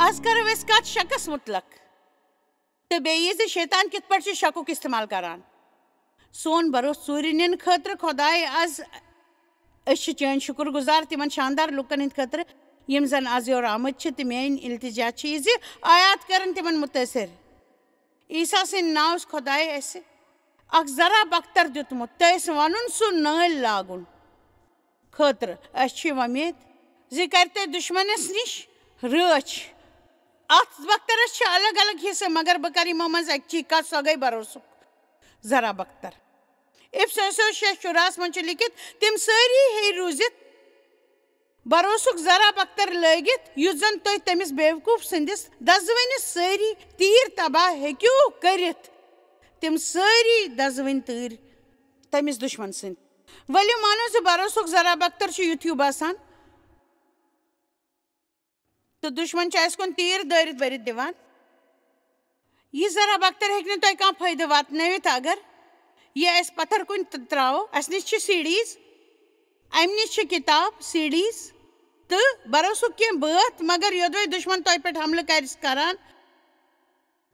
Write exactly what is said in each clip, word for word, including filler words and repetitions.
آز کرو أسۍ کتھ شکس متعلق تہٕ بیٚیہِ یہِ زِ شیطان کِتھ پٲٹھۍ چھُ شکُک استعمال کران۔ سون بھروسہٕ ژوٗرِ نِنہٕ خٲطرٕ خۄداے از أسۍ چھِ چٲنۍ شُکر گُزار تِمن شاندار لُکن ہٕنٛدِ خٲطرٕ، یِم زن از یور آمٕتۍ چھِ، تہٕ میٲنۍ التجا چھِ یہِ زِ آیات کرن تِمن مُتٲثر۔ عیسیٰ سٕنٛدِ ناوٕ خۄدایہِ اَسہِ اکھ ذرا بختر دیُتمُت، تہٕ اَسہِ وَنُن سُہ نٲلۍ لاگُن خٲطرٕ۔ اَسہِ چھِ وۄمید زِ یہِ کرِ تۄہہِ دُشمنس نِش رٲچھ۔ اَتھ بخترس چھِ الگ الگ حصہٕ، مگر بہٕ کرٕ یِمو منٛز اکچی کتھ، سۄ گٔے بھروسُک ذرا بختر۔ افسوسو شیٚیہِ شُراہس منٛز چھُ لیکھِتھ، تِم سٲری ہیٚیہِ روٗزِتھ بھروسُک ذرا بختر لٲگِتھ، یُتھ زن تُہۍ تٔمِس بیوقوٗف سٕنٛدِس دزوٕنِس سٲری تیٖر تباہ ہیٚکِو کٔرِتھ۔ تِم سٲری دزوٕنۍ تۭرۍ تٔمِس دُشمن سٕنٛدۍ۔ ؤلِو مانو زِ بھروسُک ذرا بختر چھُ یُتھ ہیوٗ باسان۔ تہٕ دُشمن چھُ اَسہِ کُن تیٖر دٲرِتھ بٔرِتھ دِوان۔ یہِ ذرا بختر ہیٚکہِ نہٕ تۄہہِ کانٛہہ فٲیدٕ واتنٲوِتھ، اگر یہِ اَسہِ پتھر کُنہِ تہٕ ترٛاوو۔ اَسہِ نِش چھِ سی ڈیٖز، اَمہِ نِش چھِ کِتاب، سی ڈیٖز تہٕ بھروسُک کینٛہہ بٲتھ، مگر یوٚدوَے دُشمن تۄہہِ پٮ۪ٹھ حملہٕ کرِ کران،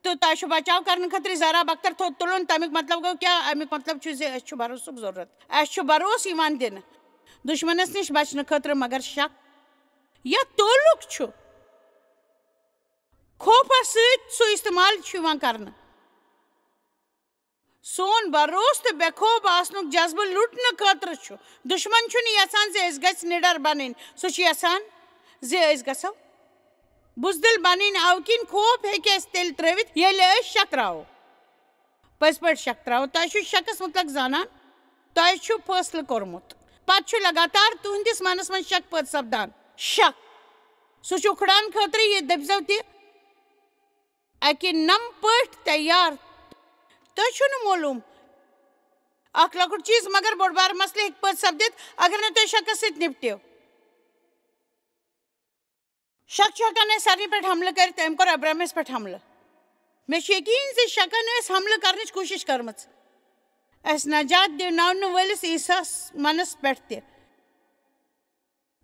تہٕ تۄہہِ چھُ بچاو کرنہٕ خٲطرٕ ذرا بختر تھوٚد تُلُن۔ تَمیُک مطلب گوٚو کیٛاہ؟ اَمیُک مطلب چھُ زِ اَسہِ چھُ بھروسُک ضروٗرت۔ اَسہِ چھُ بھروسہٕ یِوان دِنہٕ دُشمنس نِش بچنہٕ خٲطرٕ، مگر شک یا تعلق چھُ خوفس سۭتۍ سُہ استعمال چھُ یِوان کرنہٕ۔ سون بھروسہٕ تہٕ بے خوف آسنُک جذبہٕ لُٹنہٕ خٲطرٕ چھُ۔ دُشمن چھُنہٕ یژھان زِ أسۍ گژھِ نِڈر بنٕنۍ، سُہ چھُ یژھان زِ أسۍ گژھو بُزدِل بنٕنۍ۔ اَوٕ کِنۍ خوف ہیٚکہِ اَسہِ تیٚلہِ ترٛٲوِتھ، ییٚلہِ أسۍ شکراوو۔ پٔزۍ پٲٹھۍ شک ترٛاوو۔ تۄہہِ چھُو شکس مُتعلق زانان، تۄہہِ چھُو فٲصلہٕ کوٚرمُت۔ پتہٕ چھُ لگاتار تُہنٛدِس منس منٛز شک پٲدٕ سپدان۔ شک۔ سُہ چھُ اُکھڑان خٲطرٕ، یہِ دٔپزیو تہِ اکہِ نم پٲٹھۍ تیار۔ تۄہہِ چھُو نہٕ معلوم۔ اکھ لۄکُٹ چیٖز، مگر بوٚڑ بار مسلہٕ ہیٚکہِ پٲدٕ سپدِتھ، اگر نہٕ تُہۍ شکس سۭتۍ نپٹِو۔ شک چھُ ہٮ۪کان اَسہِ سارنٕے پٮ۪ٹھ حملہٕ کٔرِتھ، أمۍ کوٚر ابرامس پٮ۪ٹھ حملہٕ۔ مےٚ چھُ یقیٖن زِ شکن ٲسۍ حملہٕ کرنٕچ کوٗشش کٔرمٕژ۔ اَسہِ نجات دِناونہٕ وٲلِس عیسیٰ ہس منس پٮ۪ٹھ تہِ۔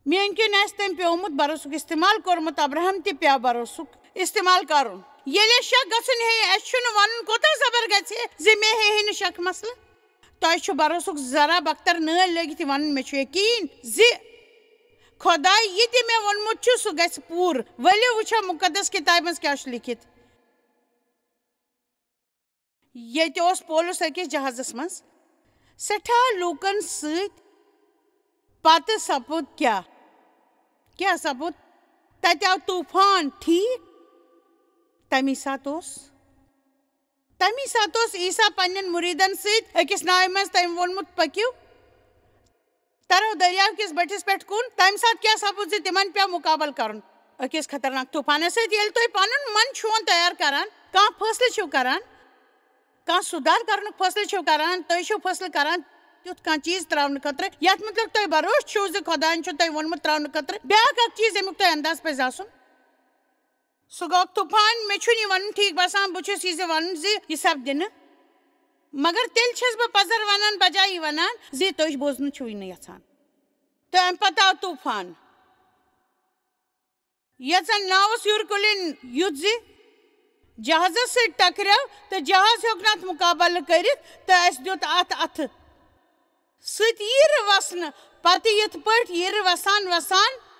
میٲنۍ کِنۍ آسہِ تٔمۍ پیومُت بھروسُک استعمال کوٚرمُت، ابراہم تہِ پیو بھروسُک استعمال کرُن۔ ییٚلہِ اَسہِ شک گژھُن ہیٚیہِ، اَسہِ چھُنہٕ وَنُن کوٗتاہ زبر گژھِ زِ مےٚ ہیٚیہِ نہٕ شک مسلہٕ۔ تۄہہِ چھُ بھروسُک ذرا بختر نٲلۍ لٲگِتھ یہِ وَنُن، مےٚ چھُ یقیٖن زِ خۄداے یہِ تہِ مےٚ ووٚنمُت چھُ، سُہ گژھِ پوٗرٕ۔ ؤلِو وٕچھو مُقدس کِتابہِ منٛز کیٛاہ چھُ لیکھِتھ۔ ییٚتہِ اوس پولس أکِس جہازس منٛز سٮ۪ٹھاہ لوٗکن سۭتۍ۔ پتہٕ سپُد کیٛاہ؟ کیٛاہ سپُد؟ تتہِ آو طوفان، ٹھیٖک؟ تمی ساتہٕ اوس، تمی ساتہٕ اوس عیسیٰ پننٮ۪ن مُریٖدن سۭتۍ أکِس ناوِ منٛز۔ تٔمۍ ووٚنمُت، "پٔکِو، ترو دٔریاو کِس بٔٹھِس پٮ۪ٹھ کُن۔" تَمہِ ساتہٕ کیٛاہ سپُد زِ تِمن پیوٚو مُقابلہٕ کرُن أکِس خطرناک طوفانس سۭتۍ۔ ییٚلہِ تُہۍ پنُن من چھُون تیار کران، کانٛہہ فٲصلہٕ چھِو کران، کانٛہہ سُدھار کرنُک فٲصلہٕ چھِو کران، تُہۍ چھِو فٲصلہٕ کران تیُتھ کانٛہہ چیٖز ترٛاونہٕ خٲطرٕ، یَتھ مُتعلِق تۄہہِ بھروسہٕ چھُو زِ خۄدایَن چھُ تۄہہِ ووٚنمُت ترٛاونہٕ خٲطرٕ۔ بیٛاکھ اکھ چیٖز، ییٚمیُک تۄہہِ انداز پَزِ آسُن، سُہ گوٚو طوفان۔ مےٚ چھُنہٕ یہِ وَنُن ٹھیٖک باسان، بہٕ چھُس یہِ زِ وَنُن زِ یہِ سپدِ نہٕ۔ مگر تیٚلہِ چھَس بہٕ پَزر وَنان بجایہِ یہِ وَنان زِ تُہۍ بوزنہٕ چھُوٕے نہٕ یَژھان۔ تہٕ اَمہِ پَتہٕ آو طوفان، یَتھ زَن ناوَس یوٗرکُلِن یُتھ زِ جہازَس سۭتۍ ٹکریو تہٕ جہاز ہیوٚک نہٕ اَتھ مُقابلہٕ کٔرِتھ تہٕ اَسہِ دیُت اَتھ اَتھٕ سۭتۍ ییٖرٕ وَسنہٕ۔ پَتہٕ یِتھ پٲٹھۍ ییٖرٕ وَسان وَسان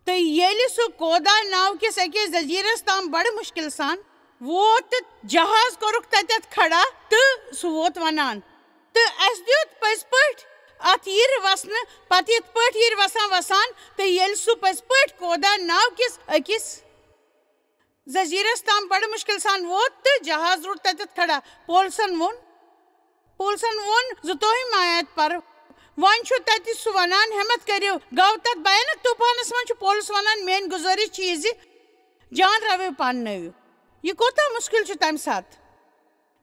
تہٕ ییٚلہِ سُہ کودا ناو کِس أکِس جزیٖرس تام بڑٕ مُشکِل سان ووت تہٕ جہاز کوٚرُکھ تتٮ۪تھ کھڑا تہٕ سُہ ووت ونان۔ تہٕ اَسہِ دیُت پٔزۍ پٲٹھۍ اتھ ییٖرٕ وسنہٕ، پتہٕ یِتھ پٲٹھۍ ییٖرٕ وسان وسان تہٕ ییٚلہِ سُہ پٔزۍ پٲٹھۍ کودا ناو کِس أکِس جزیٖرس تام بڑٕ مُشکِل سان ووت تہٕ جہاز روٗد تتٮ۪تھ کھڑا۔ پولسن ووٚن، پولسن ووٚن زٕ توہم آیات پرٕ۔ وۄنۍ چھُ تتہِ سُہ ونان، "ہمت کٔرِو۔" گوٚو تتھ بھیانک طوفانس منٛز چھُ پولس ونان، "میٲنۍ گُزٲرِش چھِ یہِ زِ جان روٲیی پاننٲوِو۔" یہِ کوٗتاہ مُشکِل چھُ تمہِ ساتہٕ،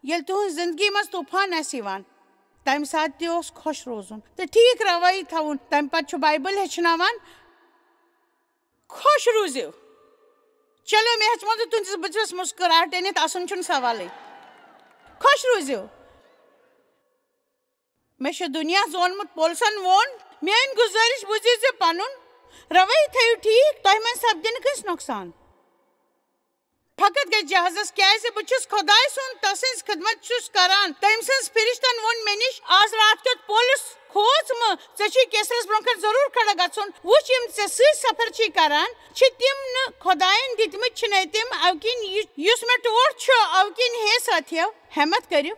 ییٚلہِ تُہنٛز زندگی منٛز طوفان آسہِ یِوان۔ تمہِ ساتہٕ تہِ اوس خۄش روزُن تہٕ ٹھیٖک روٲیی تھاوُن۔ تمہِ پتہٕ چھُ بایبل ہیٚچھناوان، خۄش روٗزِو۔ چلو، مےٚ ہیٚژمو تہٕ تُہنٛدِس بٕتھِس مسکراہٹ أنِتھ اَسُن چھُنہٕ سوالٕے۔ خۄش روٗزِو۔ مےٚ چھُ دُنیا زونمُت، پولسن ووٚن، "میٲنۍ گُزٲرِش بوٗزِو زِ پنُن رویہِ تھٲیِو ٹھیٖک، تۄہہِ منٛز سپدِ نہٕ کٲنٛسہِ نۄقصان۔" فقط گژھِ جہازس، کیازِ بہٕ چھُس خۄداے سُنٛد، تسٕنٛز خدمت چھُس کران۔ تٔمۍ سٕنٛز فرشتن ووٚن مےٚ نِش، "آز راتھ کیُتھ پولس کھوژ مہٕ، ژےٚ چھُے کیسرس برونٛہہ کنہِ ضروٗر کھڑا گژھُن۔ وُچھ، یِم ژےٚ سۭتۍ سفر چھِ کران، چھِ تِم نہٕ خۄداین دِتمٕتۍ، چھِنے تِم، اَوٕ کِنۍ یہِ، یُس مےٚ ٹوٹھ چھُ، اَوٕ کِنۍ ہے ساتھیو، ہٮ۪مت کٔرِو،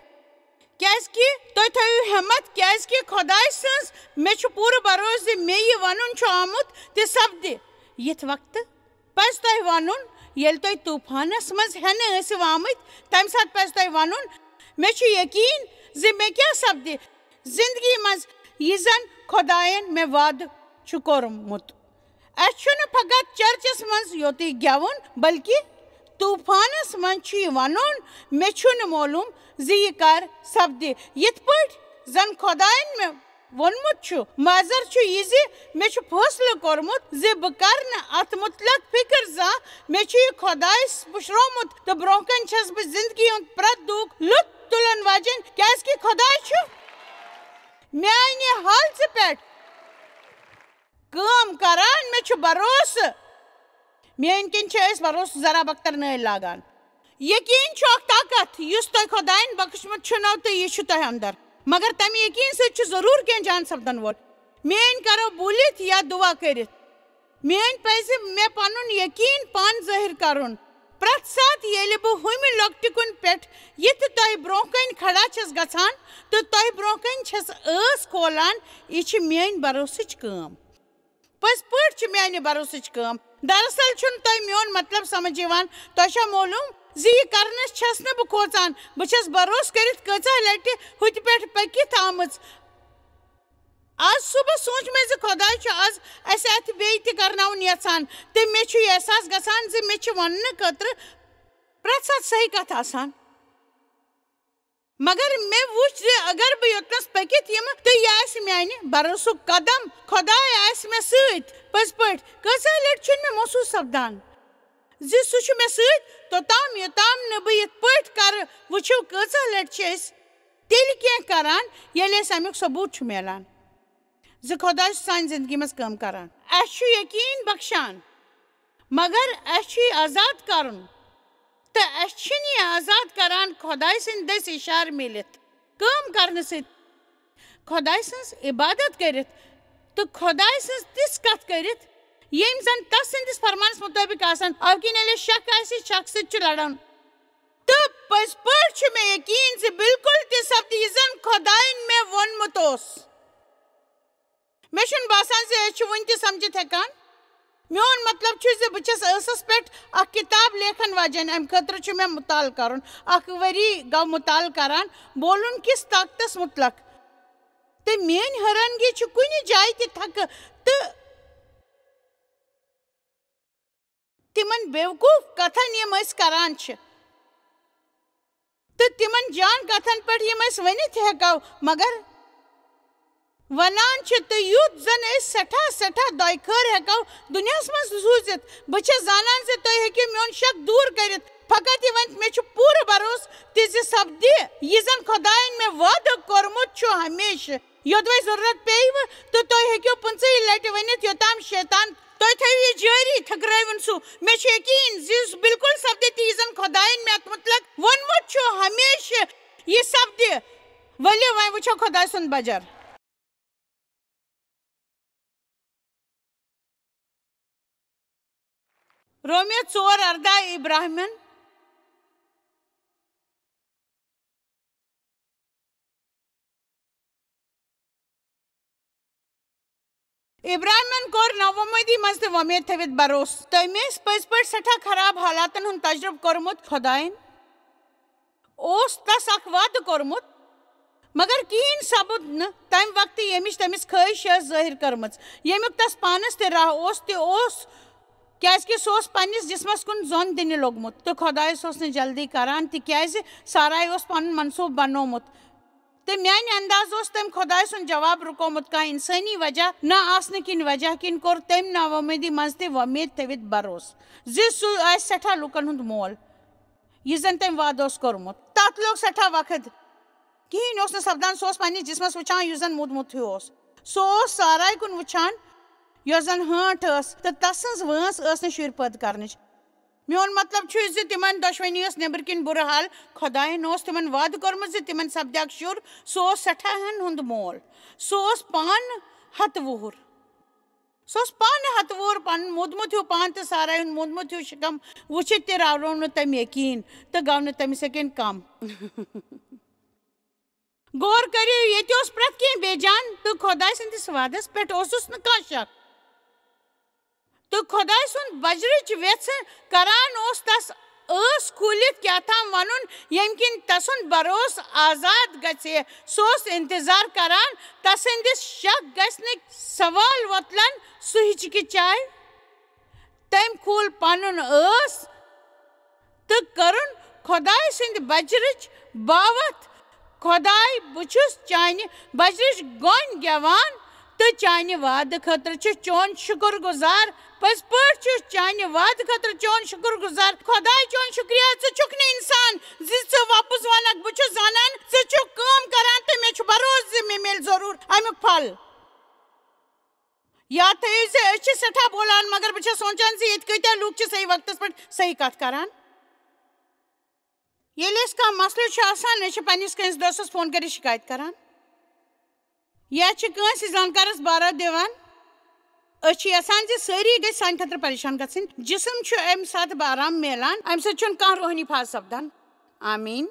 کیازِ کہِ تُہۍ تھٲیِو ہٮ۪مت، کیازِ کہِ خۄداے سٕنٛز مےٚ چھُ پوٗرٕ بھروسہٕ زِ مےٚ یہِ ونُن چھُ آمُت، تہِ سپدِ یِتھ وقتہٕ پزِ تۄہہِ ونُن، ییٚلہِ تۄہہِ طوفانس منٛز ہٮ۪نہٕ ٲسِو آمٕتۍ، تمہِ ساتہٕ پزِ تۄہہِ ونُن، مےٚ چھُ یقین زِ مےٚ کیٛاہ سپدِ زندگی منٛز، یہِ زن خۄداین مےٚ وعدٕ چھُ کوٚرمُت۔" اسہِ چھُنہٕ فقط چرچس منٛز یوتُے گٮ۪وُن، بلکہِ طوفانس منٛز چھُ یہِ ونُن، مےٚ چھُنہٕ معلوم زِ یہِ کر سپدِ، یِتھ پٲٹھۍ زن خۄداین مےٚ ووٚنمُت چھُ۔ معذر چھُ یہِ زِ مےٚ چھُ فٲصلہٕ کوٚرمُت زِ بہٕ کرٕ نہٕ اتھ متعلق فکر زانٛہہ۔ مےٚ چھُ یہِ خۄدایس پُشرومُت تہٕ برونٛہہ کنہِ چھَس بہٕ زندگی ہُنٛد پرٛٮ۪تھ دُکھ لُطف تُلن واجیٚنۍ، کیازِ کہِ خۄداے چھُ میانہِ حالژٕ پٮ۪ٹھ کٲم کران۔ مےٚ چھُ بھروسہٕ۔ میٲنۍ کِنۍ چھِ أسۍ بھروسہٕ ذرا بختر نٲلۍ لاگان۔ یقین چھُ اکھ طاقت یُس تۄہہِ خۄداین بخشمُت چھُنو تہٕ یہِ چھُ تۄہہِ اندر۔ مگر تمہِ یقین سۭتۍ چھُ ضروٗر کینٛہہ جان سپدن وول۔ میٲنۍ کرو بوٗلِتھ یا دُعا کٔرِتھ۔ میٲنۍ پزِ مےٚ پنُن یقین پانہٕ ظٲہِر کرُن۔ پرٛٮ۪تھ ساتہٕ ییٚلہِ بہٕ ہُمہِ لۄکٹہِ کُنہِ پٮ۪ٹھ یِتھ تۄہہِ برونٛہہ کنہِ کھڑا چھَس گژھان تہٕ تۄہہِ برونٛہہ کنہِ چھَس ٲس کھولان، یہِ چھِ میٲنۍ بھروسٕچ کٲم۔ پٔزۍ پٲٹھۍ چھِ میانہِ بھروسٕچ کٲم۔ دراصل چھُنہٕ تۄہہِ میون مطلب سمجھ یِوان۔ تۄہہِ چھا معلوم زِ یہِ کرنس چھَس نہٕ بہٕ کھوژان؟ بہٕ چھَس بھروسہٕ کٔرِتھ کۭژاہ لٹہِ ہُتہِ پٮ۪ٹھ پٔکِتھ آمٕژ۔ آز صُبح سوٗنچ مےٚ زِ خۄداے چھُ آز اسہِ اتہِ بیٚیہِ تہِ کرناوُن یژھان، تہٕ مےٚ چھُ یہِ احساس گژھان زِ مےٚ چھِ وننہٕ خٲطرٕ پرٛٮ۪تھ ساتہٕ صحیح کتھ آسان۔ مگر مےٚ وُچھ زِ اگر بہٕ یوٚتنس پٔکِتھ یِمہٕ تہٕ یہِ آسہِ میانہِ بھروسُک قدم، خۄداے آسہِ مےٚ سۭتۍ۔ پٔزۍ پٲٹھۍ، کۭژاہ لٹہِ چھُنہٕ مےٚ محسوس سپدان زِ سُہ چھُ مےٚ سۭتۍ توٚتام، یوٚتام نہٕ بہٕ یِتھ پٲٹھۍ کرٕ؟ وٕچھِو، کۭژاہ لٹہِ چھِ أسۍ تیٚلہِ کینٛہہ کران، ییٚلہِ اَسہِ اَمیُک ثبوٗت چھُ میلان زِ خۄداے چھُ سانہِ زندگی منٛز کٲم کران۔ اَسہِ چھُ یقیٖن بخشان، مگر اَسہِ چھُ یہِ آزاد کرُن تہٕ اَسہِ چھِنہٕ یہِ آزاد کران خۄداے سٕنٛدِ دٔسۍ اِشارٕ میٖلِتھ کٲم کرنہٕ سۭتۍ، خۄداے سٕنٛز عبادت کٔرِتھ تہٕ خۄداے سٕنٛز تِژھ کتھ کٔرِتھ، ییٚمۍ زن تس سٕنٛدِس فرمانس مُطٲبِق آسن۔ اَوٕ کِنۍ ییٚلہِ شک آسہِ، شک سۭتۍ چھُ لڑان۔ تہٕ پٔزۍ پٲٹھۍ چھُ مےٚ یقیٖن زِ بالکل تہِ سپدِ یہِ زن خۄدایَن مےٚ ووٚنمُت اوس۔ مےٚ چھُنہٕ باسان زِ أسۍ چھِ وُنہِ تہِ سمجھِتھ ہٮ۪کان۔ میون مطلب چھُ زِ بہٕ چھَس ٲسَس پٮ۪ٹھ اکھ کِتاب لیکھن واجٮ۪ن، اَمہِ خٲطرٕ چھُ مےٚ مُطالعہٕ کرُن۔ اکھ ؤری گوٚو مُطالعہٕ کران بولُن کِس طاقتس مُتلق، تہٕ میٲنۍ حٲرانگی چھِ کُنہِ جایہِ تہِ تھکہٕ تہٕ تِمن بیوقوف کتھن یِم أسۍ کران چھِ تہٕ تِمن جان کتھن پٮ۪ٹھ یِم أسۍ ؤنِتھ ہٮ۪کو، مگر ونان چھِ تہٕ یُتھ زن أسۍ سٮ۪ٹھاہ، سٮ۪ٹھاہ دۄیہِ خٲر ہٮ۪کو دُنیاہس منٛز سوٗزِتھ۔ بہٕ چھَس زانان زِ تُہۍ ہیٚکِو میون شک دوٗر کٔرِتھ۔ فقط یہِ ؤنِتھ، مےٚ چھُ پوٗرٕ بھروسہٕ تہِ زِ سپدِ یہِ زن خۄدایَن مےٚ وعدٕ کوٚرمُت چھُ ہمیشہٕ۔ یوٚدوَے ضروٗرت پیٚیہِ تہٕ تُہۍ ہیٚکِو پٕنٛژٕہٕے لٹہِ ؤنِتھ، یوٚتام شیطان، تُہۍ تھٲیِو یہِ جٲری، تھٔکرٲوِن سُہ۔ مےٚ چھُ یقیٖن زِ یُس بالکل سپدِ تہِ یہِ زن خۄدایَن مےٚ اَتھ مُتلق ووٚنمُت چھُ ہمیشہٕ، یہِ سپدِ۔ ؤلِو وۄنۍ وٕچھو خۄداے سُنٛد بجر۔ رومیو ژور ارداہ، ابراہمن۔ ابراہمن کوٚر نوآمدی منٛز تہِ وۄمید تھٲوِتھ بھروسہٕ۔ تٔمۍ ٲسۍ پٔزۍ پٲٹھۍ سٮ۪ٹھاہ خراب حالاتن ہُنٛد تجربہٕ کوٚرمُت۔ خۄدایَن اوس تس اکھ وعدٕ کوٚرمُت، مگر کِہیٖنۍ سپُد نہٕ تمہِ وقتہٕ، ییٚمِچ تٔمِس خٲہِش ٲس ظٲہِر کٔرمٕژ، ییٚمیُک تس پانس تہِ راہ اوس تہِ اوس، کیازِ کہِ سُہ اوس پننِس جسمس کُن زۄن دِنہِ لوٚگمُت۔ تہٕ خۄدایس اوس نہٕ جلدی کران، تِکیازِ سارایہِ اوس پنُن منصوٗبہٕ بنوومُت۔ تہٕ میانہِ اندازٕ اوس تٔمۍ خۄدایہِ سُنٛد جواب رُکومُت۔ کانٛہہ انسٲنی وجہ نہ آسنہٕ کِنۍ وجہ کِنۍ کوٚر تٔمۍ ناوۄمیدی منٛز تہِ وۄمید تھٲوِتھ بھروسہٕ زِ سُہ آسہِ سٮ۪ٹھاہ لوٗکن ہُنٛد مول، یہِ زن تٔمۍ وعدٕ اوس کوٚرمُت۔ تتھ لوٚگ سٮ۪ٹھاہ وقت۔ کِہیٖنۍ اوس نہٕ سپدان۔ سُہ اوس پننِس جسمس وٕچھان، یُس زن موٗدمُت ہیوٗ اوس۔ سُہ اوس سارایہِ کُن وٕچھان، یۄس زن ہٲنٹھ ٲس، تہٕ تسٕنٛز وٲنٛس ٲس نہٕ شُرۍ پٲدٕ کرنٕچ۔ میون مطلب چھُ زِ تِمن دۄشوٕنی ٲس نیٚبٕرۍ کِنۍ بُرٕ حال۔ خۄدایَن اوس تِمن وعدٕ کوٚرمُت زِ تِمن سپدِ اکھ شُر۔ سُہ اوس سٮ۪ٹھاہن ہُنٛد مول۔ سُہ اوس پانہٕ ہتہٕ وُہُر۔ سُہ اوس پانہٕ ہتہٕ وُہُر، پنُن موٗدمُت ہیوٗ پان تہٕ سارایہِ ہُنٛد موٗدمُت ہیوٗ شِکم وٕچھِتھ تہِ راوروو نہٕ تٔمۍ یقیٖن تہٕ گوٚو نہٕ تٔمِس یقیٖن کم۔ غور کٔرِو، ییٚتہِ اوس پرٛٮ۪تھ کینٛہہ بے جان تہٕ خۄداے سٕنٛدِس وعدس پٮ۪ٹھ اوسُس نہٕ کانٛہہ شک۔ تہٕ خۄداے سُنٛد بجرٕچ وٮ۪ژھٕ کران اوس تس ٲس کھوٗلِتھ کیٛاہ تام ونُن، ییٚمہِ کِنۍ تسُنٛد بروسہٕ آزاد گژھِ۔ سُہ اوس انتظار کران تسٕنٛدِس شک گژھِ نہٕ سوال وۄتلن۔ سُہ ہچکچاے۔ تٔمۍ کھوٗل پنُن ٲس تہٕ کٔرٕن خۄداے سٕنٛدِ بجرٕچ باوتھ۔ خۄداے، بہٕ چھُس چانہِ بجرٕچ گۄنۍ گٮ۪وان تہٕ چانہِ وعدٕ خٲطرٕ چھُ چون شُکر گُزار۔ پٔزۍ پٲٹھۍ چھُس چانہِ وعدٕ خٲطرٕ چون شُکر گُزار۔ خۄداے، چون شُکریہ، ژٕ چھُکھ نہٕ اِنسان زِ ژٕ وۄپُز وَنکھ۔ بہٕ چھُس زانان ژٕ چھُکھ کٲم کران تہٕ مےٚ چھُ بروسہٕ زِ مےٚ میلہِ ضروٗر اَمیُک پھل۔ یاد تھٲیِو زِ أسۍ چھِ سٮ۪ٹھاہ بولان، مگر بہٕ چھَس سونٛچان زِ ییٚتہِ کۭتیٛاہ لوٗکھ چھِ صحیح وقتَس پٮ۪ٹھ صحیح کَتھ کَران۔ ییٚلہِ اَسہِ کانٛہہ مسلہٕ چھُ آسان، أسۍ چھِ پنٛنِس کٲنٛسہِ دوستَس فون کٔرِتھ شِکایت کَران یا چھِ کٲنٛسہِ زانکارَس بارا دِوان۔ أسۍ چھِ یَژھان زِ سٲری گٔژھۍ سانہِ خٲطرٕ پریشان گژھٕنۍ۔ جسم چھُ اَمہِ ساتہٕ آرام میلان، اَمہِ سۭتۍ چھُنہٕ کانٛہہ روحٲنی فاض سپدان۔ آمیٖن۔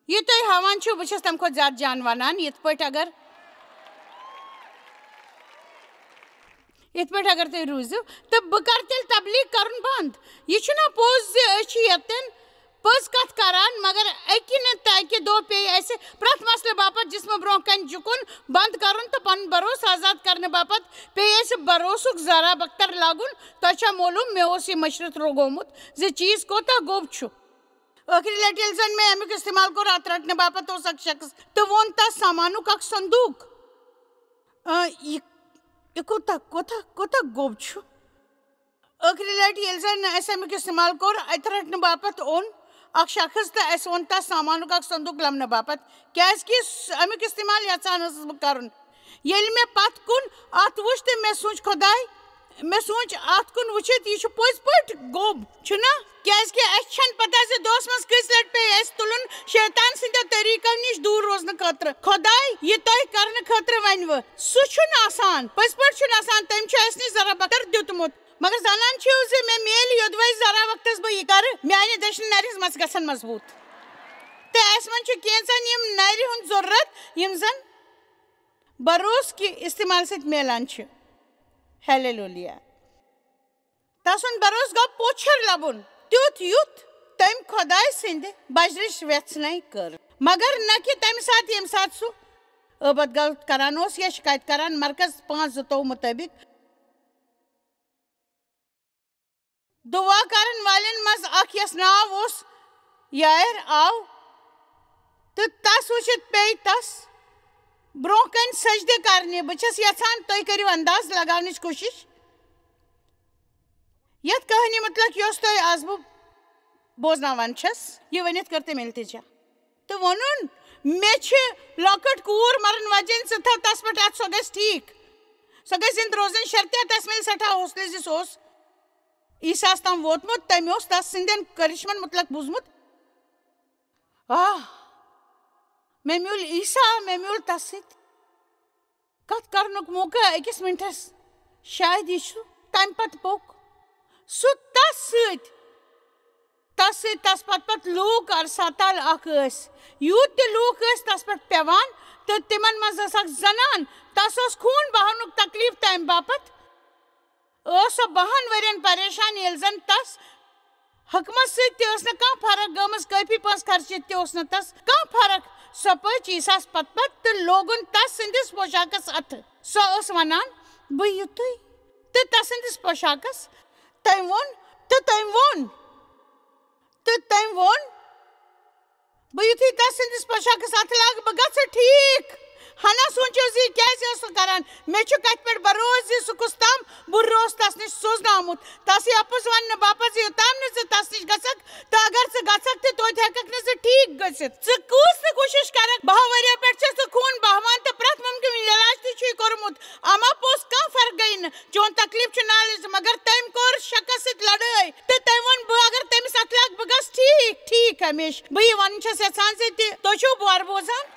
یہِ تُہۍ ہاوان چھِو، بہٕ چھَس تَمہِ کھۄتہٕ زیادٕ جان وَنان، یِتھ پٲٹھۍ اگر، یِتھ پٲٹھۍ اگر تُہۍ روٗزِو، تہٕ بہٕ کَرٕ تیٚلہِ تبلیغ کَرُن بنٛد۔ یہِ چھُنہ پوٚز زِ أسۍ چھِ ییٚتٮ۪ن پٔز کَتھ کَران، مگر اَکہِ نہٕ تہٕ اَکہِ دۄہ پیٚیہِ اَسہِ پرٛٮ۪تھ مسلہٕ باپتھ جسمہٕ برٛونٛہہ کَنہِ جُکُن بنٛد کَرُن تہٕ پَنُن بروسہٕ آزاد کَرنہٕ باپتھ پیٚیہِ اَسہِ بروسُک ذرا بختر لاگُن۔ تۄہہِ چھا معلوٗم، مےٚ اوس یہِ مٔشرِتھ روگومُت زِ چیٖز کوتاہ گوٚب چھُ۔ ٲخری لٹہِ ییٚلہِ زن مےٚ امیُک استعمال کوٚر، اتھ رٹنہٕ باپتھ اوس اکھ شخص تہٕ ووٚن تس سامانُک اکھ صندوق۔ آ، یہِ، یہِ کوٗتاہ، کوٗتاہ، کوٗتاہ گوٚب چھُ۔ ٲخری لٹہِ ییٚلہِ زن اسہِ امیُک استعمال کوٚر، اتہِ رٹنہٕ باپتھ اوٚن اکھ شخص تہٕ اسہِ ووٚن تس سامانُک اکھ صندوق لمنہٕ باپتھ، کیازِ کہِ س-، امیُک استعمال یژھان ٲسٕس بہٕ کرُن۔ ییٚلہِ مےٚ پتھ کُن اتھ وُچھ تہٕ مےٚ سوٗنچ، خۄداے، مےٚ سوٗنچ اتھ کُن وٕچھِتھ، یہِ چھُ پٔزۍ پٲٹھۍ گوٚب، چھُنا؟ کیازِ کہِ اسہِ چھنہٕ پتہ زِ دۄہس منٛز کٔژِ لٹہِ پیٚیہِ اسہِ تُلُن شیطان سٕنٛدیو طریٖقو نِش دوٗر روزنہٕ خٲطرٕ۔ خۄداے، یہِ تۄہہِ کرنہٕ خٲطرٕ ونوٕ، سُہ چھُنہٕ آسان، پٔزۍ پٲٹھۍ چھُنہٕ آسان۔ تٔمۍ چھُ اسہِ نِش ذرا بختر دیُتمُت۔ مگر زانان چھِو زِ مےٚ میلہِ یوٚدوَے ذرا وقتس بہٕ یہِ کرٕ، میانہِ دٔچھنہِ نرِ ہٕنٛز مژٕ گژھن مضبوٗط۔ تہٕ اسہِ منٛز چھِ کینٛژن یِم نرِ ہُنٛد ضروٗرت، یِم زن بروس کہِ استعمال سۭتۍ میلان چھِ۔ ہیلیلویا۔ تسُنٛد بروس گوٚو پوچھر لبُن، تیُتھ یُتھ تٔمۍ خۄداے سٕنٛدِ بجرٕچ وٮ۪ژھنَے کٔر۔ مگر نہ کہِ تَمہِ ساتہٕ، ییٚمہِ ساتہٕ سُہ ٲبت غلط کران اوس یا شکایت کران۔ مرکز پانٛژھ زٕتووُہ مُطٲبِق۔ دُعا کرن والٮ۪ن منٛز اکھ، یس ناو اوس یائر، آو تہٕ تس وٕچھِتھ پیٚیہِ تس برونٛہہ کنہِ سجدٕ کرنہِ۔ بہٕ چھَس یژھان تُہۍ کٔرِو انداز لگاونٕچ کوٗشش۔ یتھ کہانی متعلق یۄس تۄہہِ از بہٕ بوزناوان چھَس، یہِ ؤنِتھ کٔر تٔمۍ التجا۔ تہٕ ووٚنُن، "مےٚ چھِ لۄکٕٹ کوٗر مرن وجن، ژٕ تھاو تس پٮ۪ٹھ اتھ، سۄ گژھِ ٹھیٖک۔ سۄ گژھِ زِندٕ روزٕنۍ شرطیہ تس میلہِ سٮ۪ٹھاہ حوصلہٕ زِ سُہ اوس عیسیٰ ہس تام ووتمُت، تٔمۍ اوس تس سٕنٛدٮ۪ن کرشمن متعلق بوٗزمُت۔" آہ، مےٚ میوٗل عیسیٰ، مےٚ میوٗل تس سۭتۍ کتھ کرنُک موقعہٕ أکِس مِنٹس۔ شاید یہِ چھُ تمہِ پتہٕ پوٚک۔ سُہ تس سۭتۍ، تس سۭتۍ، تس پتہٕ پتہٕ لوٗکھ ارساتال اکھ ٲسۍ۔ یوٗت تہِ لوٗکھ ٲسۍ تس پٮ۪ٹھ پٮ۪وان تہٕ تِمن منٛز ٲس اکھ زنان۔ تس اوس خوٗن بہاونُک تکلیف تمہِ باپتھ۔ ٲس سۄ بَہَن ؤرین پریشان، ییٚلہِ زن تس حکمس سۭتۍ تہِ ٲس نہٕ کانٛہہ فرق گٔمٕژ، کٲفی پونٛسہٕ خرچِتھ تہِ اوس نہٕ تس کانٛہہ فرق۔ سۄ پٔچ عیسیٰ ہس پتہٕ پتہٕ تہٕ لوگُن تس سٕنٛدِس پوشاکس اتھٕ۔ سۄ ٲس ونان، "بہٕ یِتُے تہٕ تس سٕنٛدِس پوشاکس۔" تٔمۍ ووٚن، تہٕ تٔمۍ ووٚن، تہٕ تٔمۍ ووٚن، "بہٕ یُتھُے تس سٕنٛدِس پوشاکس اتھٕ لاگہٕ، بہٕ گژھٕ ٹھیٖک۔" ہنا سوٗنٛچِو زِ یہِ کیٛازِ ٲس سۄ کران؟ مےٚ چھُ کتھِ پٮ۪ٹھ بروسہٕ زِ سُہ کُس تام بُرٕ اوس تس نِش سوزنہٕ آمُت، تس یہِ اپُز وننہٕ باپتھ زِ یوٚتام نہٕ ژٕ تس نِش گژھکھ تہٕ اگر ژٕ گژھکھ تہِ، توتہِ ہٮ۪ککھ نہٕ ژٕ ٹھیٖک گٔژھِتھ۔ ژٕ کۭژ تہِ کوٗشش کرکھ، بہہ ؤرۍ یو پٮ۪ٹھ چھےٚ سُہ خوٗن بہوان تہٕ پرٛٮ۪تھ مُمکِن علاج تہِ چھُے کوٚرمُت، اما پوٚز کانٛہہ فرق گٔیہِ نہٕ۔ چون تکلیف چھُ نالج، مگر تٔمۍ کوٚر شکس سۭتۍ لڑٲے تہٕ تٔمۍ ووٚن، "بہٕ ہمیشہٕ۔ بہٕ یہِ وَنُن چھَس یَژھان زِ تہِ تُہۍ چھِو بۄہرٕ بوزان؟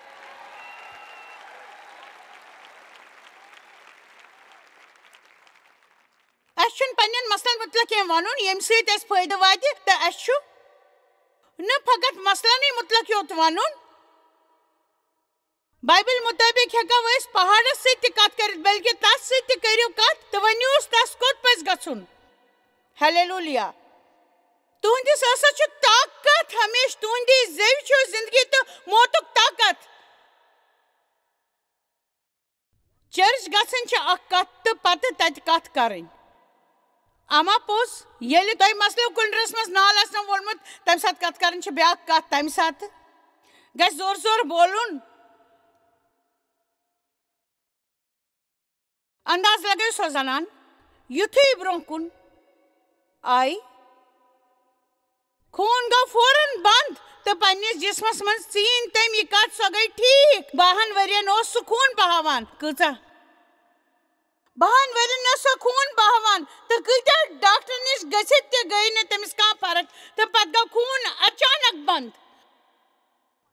اَسہِ چھُنہٕ پنٛنٮ۪ن مسلن مُتعلق کینٛہہ وَنُن، ییٚمہِ سۭتۍ اَسہِ فٲیدٕ واتہِ، تہٕ اَسہِ چھُ نہٕ فقط مسلنٕے مُتعلق یوت وَنُن۔ بایبل مُطٲبِق ہٮ۪کو أسۍ پہاڑس سۭتۍ تہِ کتھ کٔرِتھ، بلکہِ تس سۭتۍ تہِ کٔرِو کتھ تہٕ ؤنِوس تس کوٚت پزِ گژھُن۔ ہلیلویا! تُہنٛدِس ٲسس چھُ طاقت، ہمیشہٕ تُہنٛدی زیوِ چھُ زندگی تہٕ موتُک طاقت۔ چرچ گژھٕنۍ چھِ اکھ کتھ تہٕ پتہٕ تتہِ کتھ کرٕنۍ۔ اما پوٚز، ییٚلہِ تۄہہِ مسلہٕ کُلرس منٛز نال آسہِ نہٕ وولمُت، تمہِ ساتہٕ کتھ کرٕنۍ چھِ بیاکھ کتھ۔ تمہِ ساتہٕ گژھِ زورٕ زورٕ بولُن۔ انداز لگٲیِو سۄ زنان، یُتھُے برونٛہہ کُن آیہِ، خوٗن گوٚو فوراً بنٛد تہٕ پننِس جسمس منٛز ژیٖنۍ تٔمۍ یہِ کتھ، سۄ گٔے ٹھیٖک۔ باہن ؤرین اوس سُہ خوٗن بہاوان۔ کۭژاہ؟ باہن ؤرین اوس سُہ خوٗن بہاوان تہٕ کۭتیاہ ڈاکٹر نِش گٔژھِتھ تہِ گٔے نہٕ تٔمِس کانٛہہ فرق تہٕ پتہٕ گوٚو خوٗن اچانک بنٛد۔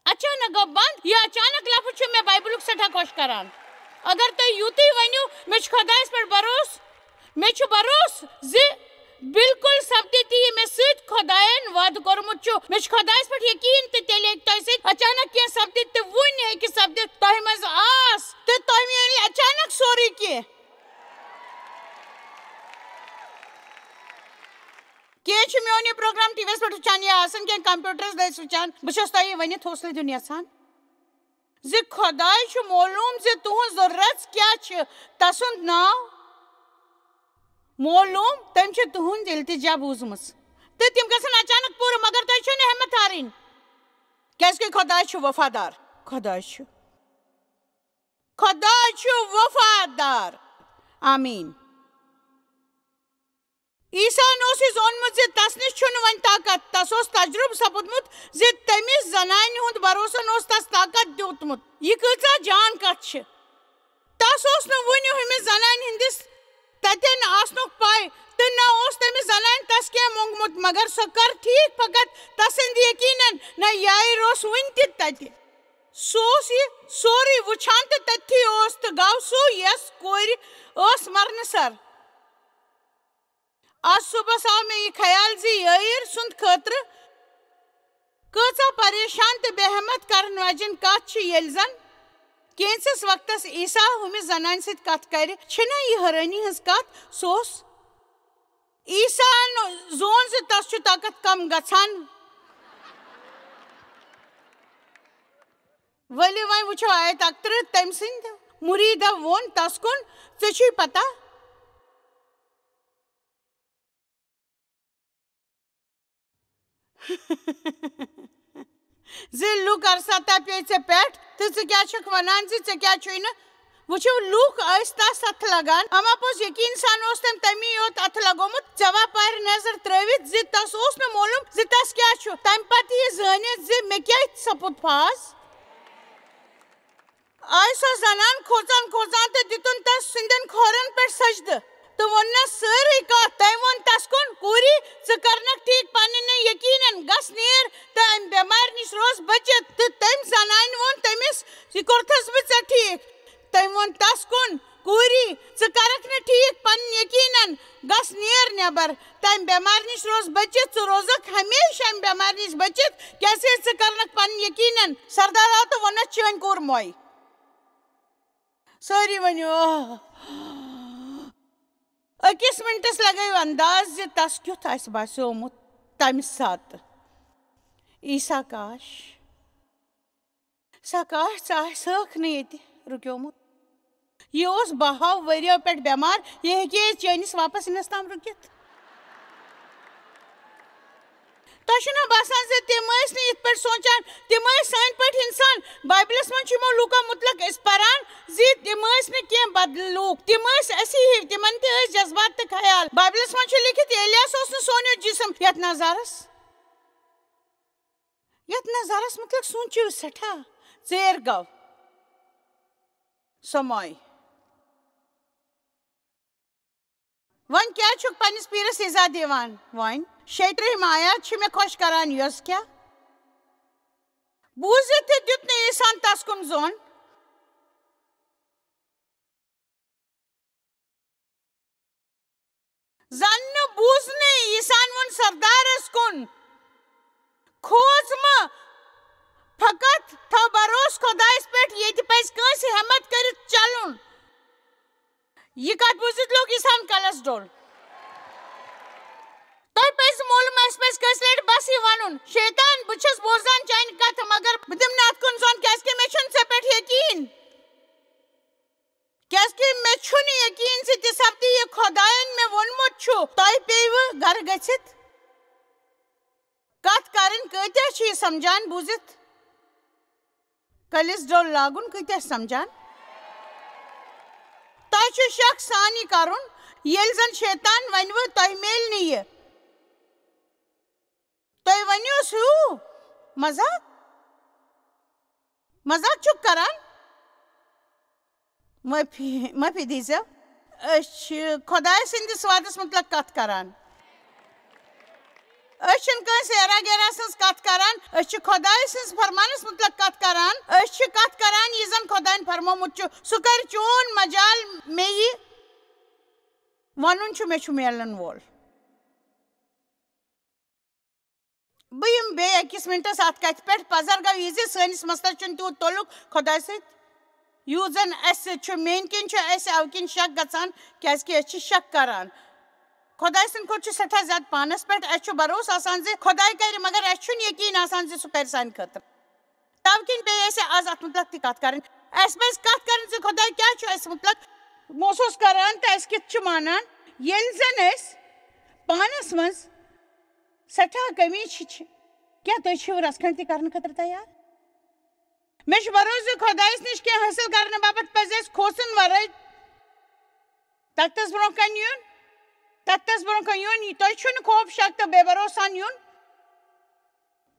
اچانک گوٚو بنٛد۔ یہِ اچانک لفظ چھُ مےٚ بایبلُک سٮ۪ٹھاہ خۄش کران۔ اگر تُہۍ یوٗتٕے ؤنِو، "مےٚ چھُ خۄدایَس پٮ۪ٹھ بھروسہٕ، مےٚ چھُ بھروسہٕ زِ بالکل سپدِ تہِ یہِ مےٚ سۭتۍ خۄدایَن وعدٕ کوٚرمُت چھُ، مےٚ چھُ خۄدایَس پٮ۪ٹھ یقیٖن تہِ تیٚلہِ ہیٚکہِ تۄہہِ سۭتۍ اچانک کینٛہہ سپدِتھ تہٕ وُنہِ ہیٚکہِ سپدِتھ تۄہہِ منٛز آس تہٕ تۄہہِ میلہِ اچانک سورُے کینٛہہ۔" کینٛہہ چھِ میون یہِ پروگرام ٹی وی یَس پٮ۪ٹھ وٕچھان یا آسان کینٛہہ کمپیوٹرس دٔسۍ وٕچھان۔ بہٕ چھَس تۄہہِ یہِ ؤنِتھ حوصلہٕ دیُن یژھان زِ خۄداے چھُ معلوم زِ تُہنٛز ضروٗرت کیٛاہ چھِ، تسُنٛد ناو معلوم، تٔمۍ چھِ تُہنٛد التجا بوٗزمٕژ۔ تہٕ تِم گژھن اچانک پوٗرٕ، مگر تۄہہِ چھو نہٕ ہٮ۪مت ہارٕنۍ، کیٛازِ کہِ خۄداے چھُ وفادار۔ خۄداے چھُ، خۄداے چھُ وفادار۔ آمیٖن۔ عیسیٰ ہن اوس یہِ زونمُت زِ تس نِش چھُنہٕ وۄنۍ طاقت۔ تس اوس تجرُبہٕ سپُدمُت زِ تٔمِس زنانہِ ہُنٛد بھروسن اوس تس طاقت دیُتمُت۔ یہِ کۭژاہ جان کتھ چھِ! تس اوس نہٕ وُنہِ ہُمِس زنانہِ ہٕنٛدِس تتٮ۪ن آسنُک پے، تہٕ نہ اوس تٔمِس زنانہِ تس کینٛہہ مونٛگمُت، مگر سۄ کر ٹھیٖک فقط تسٕنٛدِ یقیٖنن۔ نہ، یائر اوس وُنہِ تہِ تتہِ۔ سُہ اوس یہِ سورُے وُچھان تہٕ تٔتھی اوس، تہٕ گوٚو سُہ، یس کورِ ٲس مرنہٕ سر۔ آز صُبحس آو مےٚ یہِ خیال زِ یائر سُنٛد خٲطرٕ کۭژاہ پریشان تہٕ بے ہمت کرن واجٮ۪ن کتھ چھِ، ییٚلہِ زن کینٛژس وقتس عیسیٰ ہُمِس زنانہِ سۭتۍ کتھ کرِ۔ چھِنہ یہِ حٲرٲنی ہٕنٛز کتھ؟ سُہ اوس، عیسیٰ ہن زون زِ تس چھُ طاقت کم گژھان۔ ؤلِو وۄنۍ وٕچھو آیت اکترٕہ، تٔمۍ سٕنٛدۍ مُریٖدو ووٚن تس کُن، "ژےٚ چھُے پتہ؟" زِ لوٗکھ ارسطا پیٚیہِ ژےٚ پٮ۪ٹھ، تہٕ ژٕ کیٛاہ چھکھ ونان زِ ژےٚ کیٛاہ چھُے نہٕ؟ وٕچھِو، لوٗکھ ٲسۍ تس اتھٕ لگان، اما پوٚز یقیٖن سان اوس تٔمۍ تمی یوت اتھٕ لگومُت، ژےٚ واپارِ نظر ترٲوِتھ زِ تس اوس نہٕ معلوم زِ تس کیٛاہ چھُ۔ تمہِ پتہٕ یہِ زٲنِتھ زِ مےٚ کیٛاہ سپُد پاز۔ آیہِ سۄ زنان کھوژان کھوژان تہٕ دِتُن تس سٕنٛدٮ۪ن کھۄرن پٮ۪ٹھ سجدٕ تہٕ ووٚننس سٲرٕے کتھ۔ تٔمۍ ووٚن تس کُن، "کوٗری، ژٕ کرنکھ ٹھیٖک پننہِ یقیٖنن، گژھ نیر تہٕ امہِ بٮ۪مارِ نِش روز بٔچِتھ۔" تہٕ تٔمۍ زنانہِ ووٚن تٔمِس، "یہِ کوٚرتھس بہٕ ژےٚ ٹھیٖک۔" تٔمۍ ووٚن تس کُن، "کوٗری، ژٕ کرکھ نہٕ ٹھیٖک پننہِ یقیٖنن، گژھ نیر نٮ۪بر تہٕ امہِ بٮ۪مارِ نِش روز بٔچِتھ۔ ژٕ روزکھ ہمیشہٕ امہِ بٮ۪مارِ نِش بٔچِتھ، کیٛازِ ژٕ کرنکھ پننہِ یقیٖنن۔" سردار آو تہٕ ووٚننس، "چٲنۍ کوٗر موے۔" سٲری ؤنِو، "آہ۔" أکِس مِنٹَس لَگٲیِو انداز زِ تَس کیُتھ آسہِ باسیومُت تَمہِ ساتہٕ۔ عیسیٰ کاش، سۄ کاش، ژٕ آسہِ ہٲکھ نہٕ ییٚتہِ رُکیومُت۔ یہِ اوس بَہَو ؤرِیو پٮ۪ٹھ بٮ۪مار، یہِ ہیٚکہِ ہے چٲنِس واپَس یِنَس تام رُکِتھ۔ تۄہہِ چھُنہ باسان زِ تِم ٲسۍ نہٕ یِتھ پٲٹھۍ سونٛچان؟ تِم ٲسۍ سٲنۍ پٲٹھۍ اِنسان۔ بایبلَس منٛز چھُ یِمو لوٗکو مُتعلق أسۍ پَران زِ تِم ٲسۍ نہٕ کینٛہہ بدل لوٗکھ، تِم ٲسۍ اَسی ہِوۍ، تِمَن تہِ ٲسۍ جذبات تہٕ خیال۔ بایبلَس منٛز چھُ لیکھِتھ، ایلیاس اوس نہٕ سون ہیوٗ جسم۔ یَتھ نظرَس، یَتھ نظرَس مُتعلق سوٗنٛچِو سٮ۪ٹھاہ ژیر گوٚو۔ سۄ مۄے۔ وۄنۍ کیٛاہ چھُکھ پننِس پیٖرس ایزا دِوان؟ وۄنۍ شیٚیہِ ترٕٛہِم آیات چھِ مےٚ خۄش کران، یۄس کیٛاہ؟ بوٗزِتھ تہِ دیُت نہٕ عیسیٰ ہن تس کُن زوٚن۔ زن نہٕ بوٗزنٕے، عیسیٰ ہن ووٚن سردارس کُن، "کھوژ مہٕ، فقط تھاو بھروسہٕ خۄدایس پٮ۪ٹھ، ییٚتہِ پزِ کٲنٛسہِ ہٮ۪مت کٔرِتھ چلُن۔" یہِ کتھ بوٗزِتھ لوٚگ عیسیٰ ہن کلس ڈوٚل۔ تۄہہِ پزِ معلوم، اسہِ پزِ کٲنٛسہِ لٹہِ بس یہِ ونُن، "شیطان، بہٕ چھُس بوزان چانہِ کتھٕ، مگر بہٕ دِمہٕ نہٕ اتھ کُن زوٚن، کیازِ کہِ مےٚ چھُنہٕ ژےٚ پٮ۪ٹھ یقین۔" کیازِ کہِ مےٚ چھُنہٕ یقین زِ تہِ سپدِ یہِ خۄداین مےٚ ووٚنمُت چھُ، تۄہہِ پیٚیوٕ گرٕ گٔژھِتھ کتھ کرٕنۍ۔ کۭتیاہ چھِ یہِ سمجھان بوٗزِتھ؟ کلِس ڈوٚل لاگُن کۭتیاہ چھِ سمجھان؟ تۄہہِ چھُ شک سان یہِ کرُن، ییٚلہِ زن شیطان ونوٕ تۄہہِ میلہِ نہٕ یہِ۔ تُہۍ ؤنِو سُہ مذاق؟ مذاق چھُکھ کران؟ معٲفی، معٲفی دیٖزیو۔ أسۍ چھِ خۄداے سٕنٛدِس وعدس مُتعلق کتھ کران۔ أسۍ چھِنہٕ کٲنٛسہِ ایرا گیرا سٕنٛز کتھ کران، أسۍ چھِ خۄداے سٕنٛز فرمانس مُتعلق کتھ کران۔ أسۍ چھِ کتھ کران، یہِ زن خۄداین فرمومُت چھُ، سُہ کرِ چون مجال مےٚ یہِ ونُن چھُ، مےٚ چھُ میلن وول۔ بہٕ یِمہٕ بیٚیہِ أکِس مِنٹَس اَتھ کَتھِ پٮ۪ٹھ۔ پَزر گوٚو یہِ زِ سٲنِس مسلَس چھُنہٕ تیوٗت تعلق خۄداے سۭتۍ، یوٗت زَن اَسہِ سۭتۍ چھُ۔ میٛٲنۍ کِنۍ چھُ اَسہِ اَوٕ کِنۍ شک گژھان، کیٛازِکہِ أسۍ چھِ شک کران۔ خۄداے سٕنٛدِ کھۄتہٕ چھُ سٮ۪ٹھاہ زیادٕ پانَس پٮ۪ٹھ۔ اَسہِ چھُ بھروسہٕ آسان زِ خۄداے کرِ، مگر اَسہِ چھُنہٕ یقیٖن آسان زِ سُہ کرِ سانہِ خٲطرٕ۔ تَوٕ کِنۍ پیٚیہِ اَسہِ آز اَتھ مُتعلق تہِ کَتھ کَرٕنۍ۔ اَسہِ پَزِ کَتھ کَرٕنۍ زِ خۄداے کیٛاہ چھُ اَسہِ مُتعلق محسوٗس کران تہٕ اَسہِ کِتھ چھُ مانان، ییٚلہِ زَن أسۍ پانَس منٛز سٮ۪ٹھاہ کٔمی چھِ، چھِ۔ کیٛاہ تُہۍ چھِو رَژھ کھنٛڈ تہِ کرنہٕ خٲطرٕ تیار؟ مےٚ چھُ بھروسہٕ زِ خۄدایَس نِش کینٛہہ حٲصِل کرنہٕ باپتھ پَزِ اَسہِ کھوژُن وَرٲے تَختَس برٛونٛہہ کَنہِ یُن۔ تَختَس برٛونٛہہ کَنہِ یُن، تۄہہِ چھُنہٕ خوف، شک تہٕ بے بھروسہٕ سان یُن۔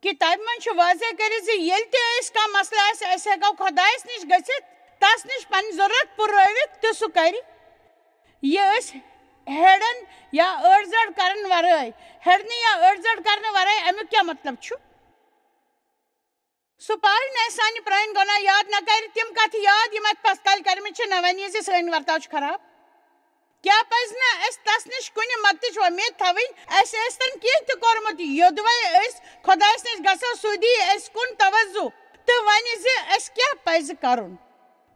کِتابہِ منٛز چھُ واضح کٔرِتھ زِ ییٚلہِ تہِ اَسہِ کانٛہہ مسلہٕ آسہِ، أسۍ ہٮ۪کو خۄدایَس نِش گٔژھِتھ، تَس نِش پنٕنۍ ضروٗرت پُرٲوِتھ تہٕ سُہ کَرِ۔ یہِ أسۍ ہیٚڑن یا أڑ زٔڑ کرن ورٲے، ہیٚڑنہٕ یا أڑ زٔڑ کرنہٕ ورٲے، امیُک کیٛاہ مطلب چھُ؟ سُہ پارِ نہٕ اَسہِ سانہِ پرٛٲنۍ گۄناہ یاد، نہ کرِ تِم کتھٕ یاد، یِم اَسہِ پتھ کالہِ کرمٕتۍ چھِ، نہ ونہِ زِ سٲنۍ ورتاو چھُ خراب۔ کیٛاہ پزِ نہٕ اَسہِ تَس نِش کُنہِ مدتٕچ وۄمید تھاوٕنۍ؟ اَسہِ ٲسۍتن کینٛہہ تہِ کوٚرمُت، یوٚدوَے أسۍ خۄدایَس نِش گژھو، سُہ دِیہِ اَسہِ کُن توجہ تہٕ وَنہِ زِ اَسہِ کیٛاہ پزِ کرُن۔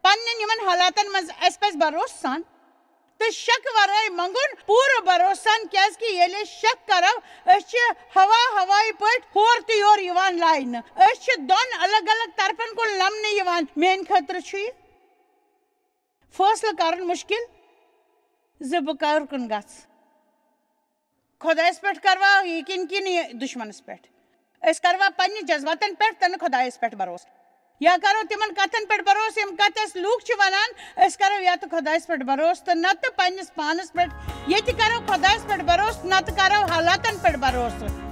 پننٮ۪ن یِمن حالاتن منٛز اَسہِ پزِ بھروسہٕ سان تہٕ شک ورٲے منگُن پوٗرٕ بھروسہٕ سان، کیازِ کہِ ییٚلہِ أسۍ شک کرو، أسۍ چھِ ہوا ہوایہِ پٲٹھۍ ہور تہٕ یور یِوان لاینہٕ۔ أسۍ چھِ دۄن الگ الگ طرفن کُن لمنہٕ یِوان۔ میانہِ خٲطرٕ چھُ یہِ فٲصلہٕ کرُن مُشکِل زِ بہٕ کر کُن گژھٕ۔ خۄدایَس پٮ۪ٹھ کروا یقیٖن کِنہٕ یہِ دُشمنَس پٮ۪ٹھ؟ أسۍ کروا پننہِ جذباتن پٮ۪ٹھ تہٕ نہٕ خۄدایَس پٮ۪ٹھ بھروسہٕ؟ یا کرو تِمن کتھن پٮ۪ٹھ بھروسہٕ، یِم کتھٕ اَسہِ لوٗکھ چھِ ونان؟ أسۍ کرو یا تہٕ خۄدایَس پٮ۪ٹھ بھروسہٕ تہٕ نتہٕ پننِس پانس پٮ۪ٹھ۔ ییٚتہِ کرو خۄدایَس پٮ۪ٹھ بھروسہٕ، نتہٕ کرو حالاتن پٮ۪ٹھ بھروسہٕ۔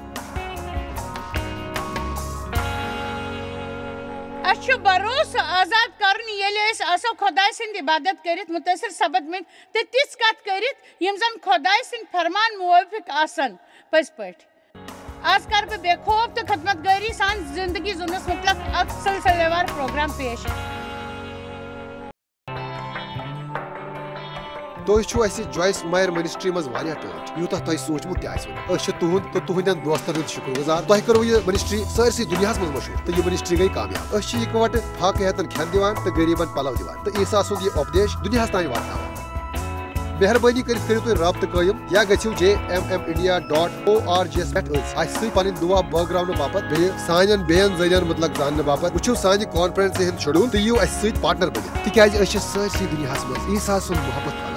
اَسہِ چھُ بھروسہٕ آزاد کرُن، ییٚلہِ أسۍ آسو خۄداے سٕنٛدِ عبادت کٔرِتھ مُتٲثِر سپدمٕتۍ تہٕ تِژھ کتھ کٔرِتھ، یِم زن خۄداے سٕنٛدۍ فرمان موٲفِق آسن۔ پٔزۍ پٲٹھۍ۔ آز کر بہٕ بے خوف تہٕ خدمت گٲری سان زندگی زُنس مُتعلق اکھ سلسلہٕ وار پروگرام پیش۔ تُہۍ چھِو اَسہِ جویس مایر منسٹری منٛز واریاہ ٹٲٹھۍ، یوٗتاہ تۄہہِ سوٗنٛچمُت تہِ آسِوٕ نہٕ۔ أسۍ چھِ تُہُنٛد تہٕ تُہٕنٛدٮ۪ن دوستن ہُنٛد شُکر گُزار۔ تۄہہِ کٔروٕ یہِ منسٹری سٲرسٕے دُنیاہَس منٛز مشہوٗر تہٕ یہِ منسٹری گٔے کامیاب۔ أسۍ چھِ یِکوَٹہٕ فاقہٕ ہیتن کھٮ۪ن دِوان تہٕ غریٖبن پلو دِوان تہٕ عیسیٰ سُنٛد یہِ اُپدیش دُنیاہَس تام واتناوان۔ مہربٲنی کٔرِتھ کٔرِو تُہۍ رابطہٕ قٲیِم یا گٔژھِو J M M India dot O R G یَس پٮ۪ٹھ أسۍ اَسہِ سۭتۍ پنٕنۍ دُعا بٲگراونہٕ باپتھ، بیٚیہِ سانٮ۪ن بیٚین ذٔریعن مُتعلق زاننہٕ باپتھ۔ وٕچھِو سانہِ کانفرنسہِ ہُنٛد شیڈول تہٕ یِیِو اَسہِ سۭتۍ پارٹنر بٔنِتھ، تِکیازِ أسۍ چھِ سٲرسٕے دُنیاہَس منٛز عیسیٰ سُنٛد محبت کران۔